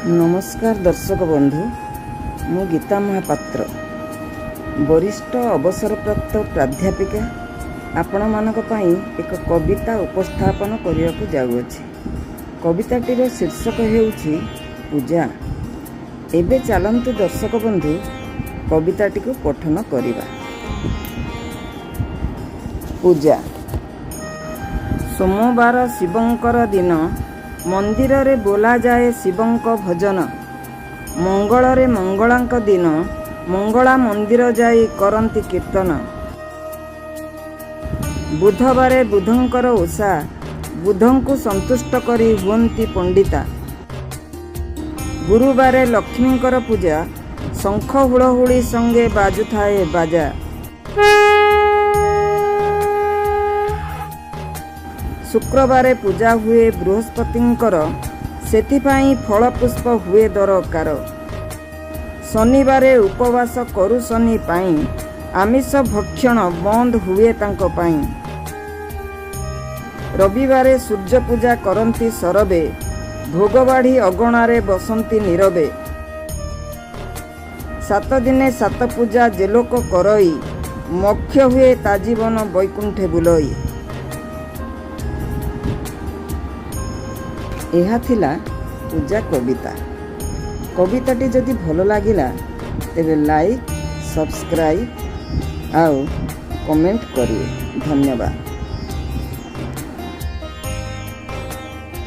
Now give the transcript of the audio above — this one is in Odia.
ନମସ୍କାର ଦର୍ଶକ ବନ୍ଧୁ, ମୁଁ ଗୀତା ମହାପାତ୍ର, ବରିଷ୍ଠ ଅବସରପ୍ରାପ୍ତ ପ୍ରାଧ୍ୟାପିକା, ଆପଣମାନଙ୍କ ପାଇଁ ଏକ କବିତା ଉପସ୍ଥାପନ କରିବାକୁ ଯାଉଅଛି। କବିତାଟିର ଶୀର୍ଷକ ହେଉଛି ପୂଜା। ଏବେ ଚାଲନ୍ତୁ ଦର୍ଶକ ବନ୍ଧୁ, କବିତାଟିକୁ ପଠନ କରିବା। ପୂଜା। ସୋମବାର ଶିବଙ୍କର ଦିନ, ମନ୍ଦିରରେ ବୋଲାଯାଏ ଶିବଙ୍କ ଭଜନ। ମଙ୍ଗଳରେ ମଙ୍ଗଳାଙ୍କ ଦିନ, ମଙ୍ଗଳା ମନ୍ଦିର ଯାଇ କରନ୍ତି କୀର୍ତ୍ତନ। ବୁଧବାରେ ବୁଧଙ୍କର ଓଷା, ବୁଧଙ୍କୁ ସନ୍ତୁଷ୍ଟ କରି ହୁଅନ୍ତି ପଣ୍ଡିତା। ଗୁରୁବାରେ ଲକ୍ଷ୍ମୀଙ୍କର ପୂଜା, ଶଙ୍ଖ ହୁଳହୁଳି ସଙ୍ଗେ ବାଜୁଥାଏ ବାଜା। ଶୁକ୍ରବାରେ ପୂଜା ହୁଏ ବୃହସ୍ପତିଙ୍କର, ସେଥିପାଇଁ ଫଳପୁଷ୍ପ ହୁଏ ଦରକାର। ଶନିବାରେ ଉପବାସ କରୁ ଶନି ପାଇଁ, ଆମିଷ ଭକ୍ଷଣ ବନ୍ଦ ହୁଏ ତାଙ୍କ ପାଇଁ। ରବିବାରେ ସୂର୍ଯ୍ୟ ପୂଜା କରନ୍ତି ସରବେ, ଭୋଗବାଢ଼ି ଅଗଣାରେ ବସନ୍ତି ନୀରବେ। ସାତ ଦିନେ ସାତ ପୂଜା ଯେ ଲୋକ କରଇ, ମୋକ୍ଷ ହୁଏ ତା ଜୀବନ ବୈକୁଣ୍ଠେ ବୁଲଇ। ଏହା ଥିଲା ପୂଜା କବିତା। କବିତାଟି ଯଦି ଭଲ ଲାଗିଲା, ତେବେ ଲାଇକ୍, ସବସ୍କ୍ରାଇବ୍ ଆଉ କମେଣ୍ଟ କରିବେ। ଧନ୍ୟବାଦ।